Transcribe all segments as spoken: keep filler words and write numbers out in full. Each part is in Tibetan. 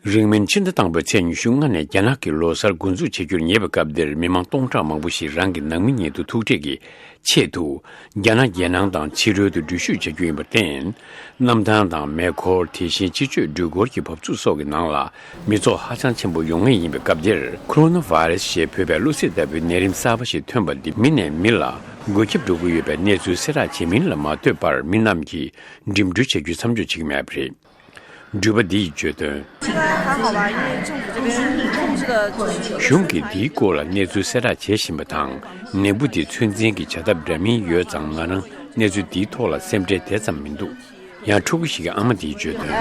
རིང་མིན་ཕྱི་ཟླ་དང་པོའི་ཚེས་ཉི་ཤུ་ལྔ་ནས་རྒྱ་ནག་གི་ལོ་གསར་འགོ་འཛུགས་བྱེད་རྒྱུར་ཉེ་བའི་སྐབས་འདིར། མི་མང་སྟོང་ཕྲག་མང་པོ་ཞིག་རང་གི་ནང་མི་ཉིད་དུ་ཐུག་འཕྲད་ཀྱི་ཆེད་དུ། རྒྱ་ནག་རྒྱལ་ནང་དང་ཕྱི་རོལ་དུ་འགྲུལ་བཞུད་བྱ་རྒྱུ་ཡིན་པར་བརྟེན། གནམ་ཐང་དང་མེ་འཁོར། དེ་བཞིན་སྤྱི་སྤྱོད་འགྲུལ་འཁོར་གྱི་བབས་ཚུགས་སོགས་ཀྱི་ནང་ལ་མི་ཚོགས་ཧ་ཅང་ཆེན་པོ་ཡོང་ངེས་ཡིན་པའི་སྐབས་འདིར། ཁོ་རོ་ན་བྷ་རེ་སི་ཞེས་འབོད་པའི་གློ་ཚད་ལྟ་བུའི་ནད་རིམས་གསར་པ་ཞིག་ཐོན་པ་འདི་མི་ནས་མི་ལ་འགོས་ཁྱབ་འགྲོ་གི་ཡོད་པའི་གནས་ཚུལ་གསལ་བསྒྲགས་བྱེད་མིན་ལ་མ་ལྟོས་པར། མི་རྣམས་ཀྱིས་འགྲིམ་འགྲུལ་བྱ་རྒྱུའི་མཚམས་འཇོག་བྱེད་ཀྱི་མེད་པ་རེད། འགྲུལ་པ་འདིས་བརྗོད་དོན། 现在还好吧，因为政府这边控制的就是有 གཞུང་གིས་འདིའི་སྐོར་ལ་གནས་ཚུལ་གསལ་བསྒྲགས་བྱེད་བཞིན་པ་དང་། ནད་འབུ་འདི་ཚོད་འཛིན་གྱི་བྱ་ཐབས་འདྲ་མིན་ཡོད་ཙང་། ང་རང་གནས་ཚུལ་འདིའི་ཐོག་ལ་སེམས་ཁྲལ་དེ་ཙམ་མི་འདུག་ཡང་ཕྲུ་གུ་ཞིག་གི་ཨ་མ་འདིས་བརྗོད་དོན། 呃，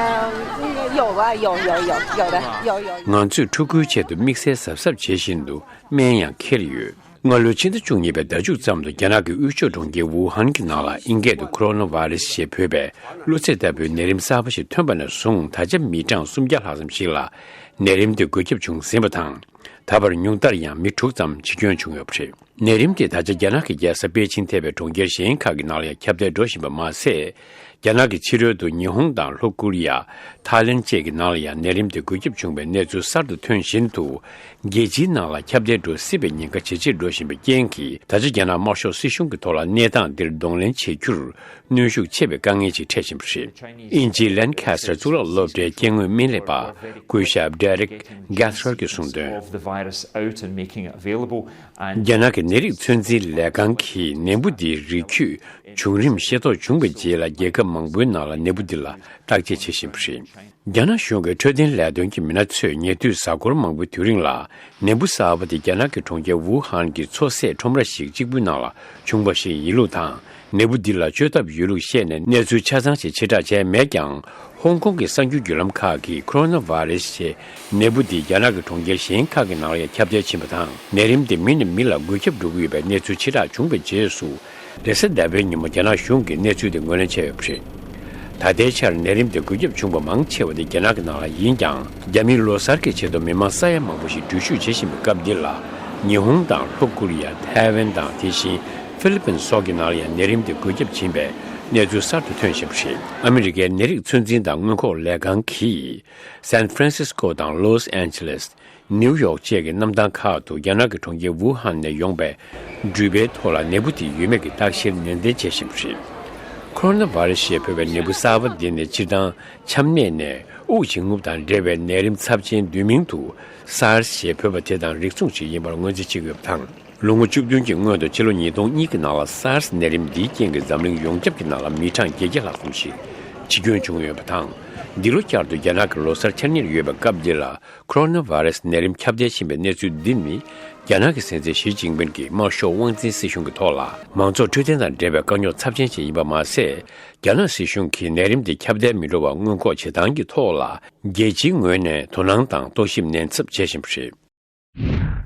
有吧，有有有有的有有有。 ང་ཚོས་ཕྲུ་གུའི་ཆེད་དུ་དམིགས་བསལ་གཟབ་གཟབ་བྱེད་བཞིན་འདུག་སྨན་ཡང་འཁྱེར་ཡོད། སྔ་ལོའི་ཕྱི་ཟླ་བཅུ་གཉིས་པའི་ཟླ་མཇུག་ཙམ་དུ་རྒྱ་ནག་གི་དབུས་ཕྱོགས་གྲོང་ཁྱེར་ཝུ་ཧན་གྱི་ནང་ལ་ཨིན་སྐད་དུ་ཁོ་རོ་ན་བྷ་རེ་སི་ཞེས་འབོད་པའི་གློ་ཚད་ལྟ་བུའི་ནད་རིམས་གསར་པ་ཞིག་ཐོན་པ་ནས་བཟུང་། ད་ཆ་མི་གྲངས་སུམ་བརྒྱ་ལྷག་ཙམ་ཞིག་ལ་ནད་རིམས་དེ་འགོས་ཁྱབ་བྱུང་ཟིན་པ་དང་། ད་བར་ཉུང་མཐར་ཡང་མི་དྲུག་ཙམ་འཆི་སྐྱོན་བྱུང་ཡོད་པ་རེད། ནད་རིམས་དེ་ད་ཆ་རྒྱ་ནག་གི་རྒྱལ་ས་པེ་ཅིང་ཐེ་བའི་གྲོང་ཁྱེར་གཞན་ཁག་གི་ནང་ལ་ཡང་ཁྱབ་གདལ་འགྲོ་བཞིན་པ་མ་ཟད། རྒྱ་ནག་གི་ཕྱི་རོལ་དུ་ཉི་ཧོང་དང་ལྷོ་ཀོ་རི་ཡ། ཐའི་ལེན་བཅས་ཀྱི་ནང་ལ་ཡང་ནད་རིམས་དེ་འགོས་ཁྱབ་བྱུང་བའི་གནས་ཚུལ་གསར་དུ་ཐོན་བཞིན་དུ། རྒྱལ་སྤྱིའི་ནང་ལ་ཁྱབ་གདལ་འགྲོ་སྲིད་པའི་ཉེན་ཁ་ཇེ་ཆེར་འགྲོ་བཞིན་པའི་རྐྱེན་གྱིས། ད་ཆ་རྒྱ་ནག་དམར་ཤོག་སྲིད་གཞུང་གི་ཐོག་ལ་གནས་སྟངས་འདིར་གདོང་ལེན་བྱེད་རྒྱུར་གནོན་ཤུགས་ཆེ་བའི་དཀའ་ངལ་ཅིག་འཕྲད་བཞིན་པ་རེད། དབྱིན་ཇིའི་ལན་ཁ་སི་ཊར་གཙུག་ལག་སློབ་གྲྭའི་སྐྱེ་དངོས་སྨན་ལས་པ་སྐུ་ཞབས་Derek Gathral གྱིས་གསུངས་དོན། Of the virus out and making it available. རྒྱ་ནག་གི་ནད་རིགས་ཚོད་འཛིན་ལས་ཁང་གིས་ནད་འབུ་འདིའི་རིགས་རྒྱུད་བྱུང་རིམ་ཤེས་རྟོགས་བྱུང་བའི་རྗེས་ལ། རྒྱལ་ཁབ་མང་པོའི་ནང་ལ་ནད་འབུ་འདི་ལ་བརྟག་དཔྱད་བྱེད་བཞིན་པ་རེད། རྒྱ་ནག་གཞུང་གི་འཕྲོད་བསྟེན་ལས་དོན་གྱི་མི་སྣ་ཚོས་ཉེ་དུས་གཟའ་འཁོར་མང་པོའི་དུས་རིང་ལ། ནད་འབུ་གསར་པ་དེ་རྒྱ་ནག་གི་གྲོང་ཁྱེར་ཝུ་ཧན་གྱི་མཚོ་ཟས་ཁྲོམ་ར་ཞིག་གཅིག་པུའི་ནང་ལ་བྱུང་བ་ཞིག་ཡིན་ལུགས་དང་། ནད་འབུ་འདི་ལ་བཅོས་ཐབས་ཡོད་ལུགས་བཤད་ནས། གནས་ཚུལ་ཆ་ཚང་ཞིག་ཕྱིར་བསྒྲགས་བྱས་མེད་ཀྱང་། ཧོང་ཀོང་གི་གསར་འགྱུར་བརྒྱུད་ལམ་ཁག་གིས་ཁོ་རོ་ན་བྷ་རེ་སི་ཞེས་ནད་འབུ་འདི་རྒྱ་ནག་གི་གྲོང་ཁྱེར་གཞན་ཁག་གི་ནང་ལ་ཡང་ཁྱབ་གདལ་ཕྱིན་པ་དང་། ནད་རིམས་དེ་མི་ནས་མི་ལ་འགོས་ཁྱབ་འགྲོ་གི་ཡོད་པའི་གནས་ཚུལ་ཕྱིར་བསྒྲགས་བྱུང་བའི་རྗེས་སུ། རེས་གཟའ་ཟླ་བའི་ཉིན་མོ་རྒྱ་ནག་གཞུང་གིས་གནས་ཚུལ་དེ་ངོས་ལེན་བྱས་ཡོད་པ་རེད། ད་ལྟའི་ཆར་ནད་རིམས་དེ་འགོས་ཁྱབ་བྱུང་བ་མང་ཆེ་བ་དེ་རྒྱ་ནག་གི་ནང་ལ་ཡིན་ཀྱང་། རྒྱ་མིའི་ལོ་གསར་གྱི་ཆེད་དུ་མི་མང་ས་ཡ་མང་པོ་ཞིག་འགྲུལ་བཞུད་བྱེད་བཞིན་པའི་སྐབས་འདི་ལ། ཉི་ཧོང་དང་ལྷོ་ཀོ་རི་ཡ། ཐའེ་ཝན་དང་། དེ་བཞིན་ཧྥི་ལི་པིན་སོགས་ཀྱི་ནང་ལ་ཡང་ནད་རིམས་དེ་འགོས་ཁྱབ་ཕྱིན་པའི་གནས་ཚུལ་གསར་དུ་ཐོན་བཞིན་པ་རེད། ཨ་མི་རི་ཀའི་ནད་རིགས་ཚོད་འཛིན་དང་སྔོན་འགོག་ལས་ཁང་གིས་སན་ཧྥ་རན་སིས་ཀོ་དང་ལོས་ཨན་ཇེ་ལེས། ནིའུ་ཡོག་བཅས་ཀྱི་གནམ་ཐང་ཁག་ཏུ་རྒྱ་ནག་གི་གྲོང་ཁྱེར་ཝུ་ཧན་ནས་ཡོང་པའི་འགྲུལ་པའི་ཐོག་ལ་ནད་འབུ་དེ་ཡོད་མེད་ཀྱི་བརྟག་བཤེར་ནན་ཏན་བྱེད་བཞིན་པ་རེད། ཁོ་རོ་ན་བྷ་རེ་སི་ཞེས་འབོད་པའི་ནད་འབུ་གསར་པ་འདི་ནི་སྤྱིར་བཏང་ཆམ་ནད་ནས་དབུགས་འབྱིན་རྔུབ་དང་འབྲེལ་བའི་ནད་རིམས་ཚབས་ཆེན་བསྡུས་མིང་དུ་སཱར་སི་ཞེས་འབོད་པ་དེ་དང་རིགས་མཚུངས་ཤིག་ཡིན་པར་ངོས་འཛིན་བྱེད་ཀྱི་ཡོད་པ་དང་། ལོ་ངོ་བཅུ་བདུན་གྱི་སྔོན་དུ་ཕྱི་ལོ་ཉིས་སྟོང་གཉིས་ཀྱི་ནང་ལ་སཱར་སི་ནད་རིམས་འདིའི་རྐྱེན་གྱིས་འཛམ་གླིང་ཡོངས་ཁྱབ་ཀྱི་ནང་ལ་མི་གྲངས་བརྒྱད་བརྒྱ་ལྷག་ཙམ་ཞིག་འཆི་སྐྱོན་བྱུང་ཡོད་པ་དང་། འདི་ལོ་བསྐྱར་དུ་རྒྱ་ནག་གི་ལོ་གསར་འཆར་ཉེར་ཡོད་པའི་སྐབས་འདི་ལ། ཁོ་རོ་ན་བྷ་རེ་སི་ནད་རིམས་ཁྱབ་གདལ་ཕྱིན་པའི་གནས་ཚུལ་འདི་ནི། རྒྱ་ནག་གི་སྲིད་འཛིན་ཞི་ཅིན་ཕིན་གྱི་དམར་ཤོག་དབང་འཛིན་སྲིད་གཞུང་གི་ཐོག་ལ་མང་ཚོགས་འཕྲོད་བསྟེན་དང་འབྲེལ་བའི་དཀའ་རྙོག་ཚབས་ཆེན་ཞིག་ཡིན་པ་མ་ཟད། རྒྱ་ནག་སྲིད་གཞུང་གིས་ནད་རིམས་འདི་ཁྱབ་གདལ་མི་འགྲོ་བར་སྔོན་འགོག་བྱེད་སྟངས་ཀྱི་ཐོག་ལ། རྒྱལ་སྤྱིའི་ངོས་ནས་དོ་སྣང་དང་རྟོག་ཞིབ་ནན་ཚབས་བྱེད་བཞིན་པ་རེད།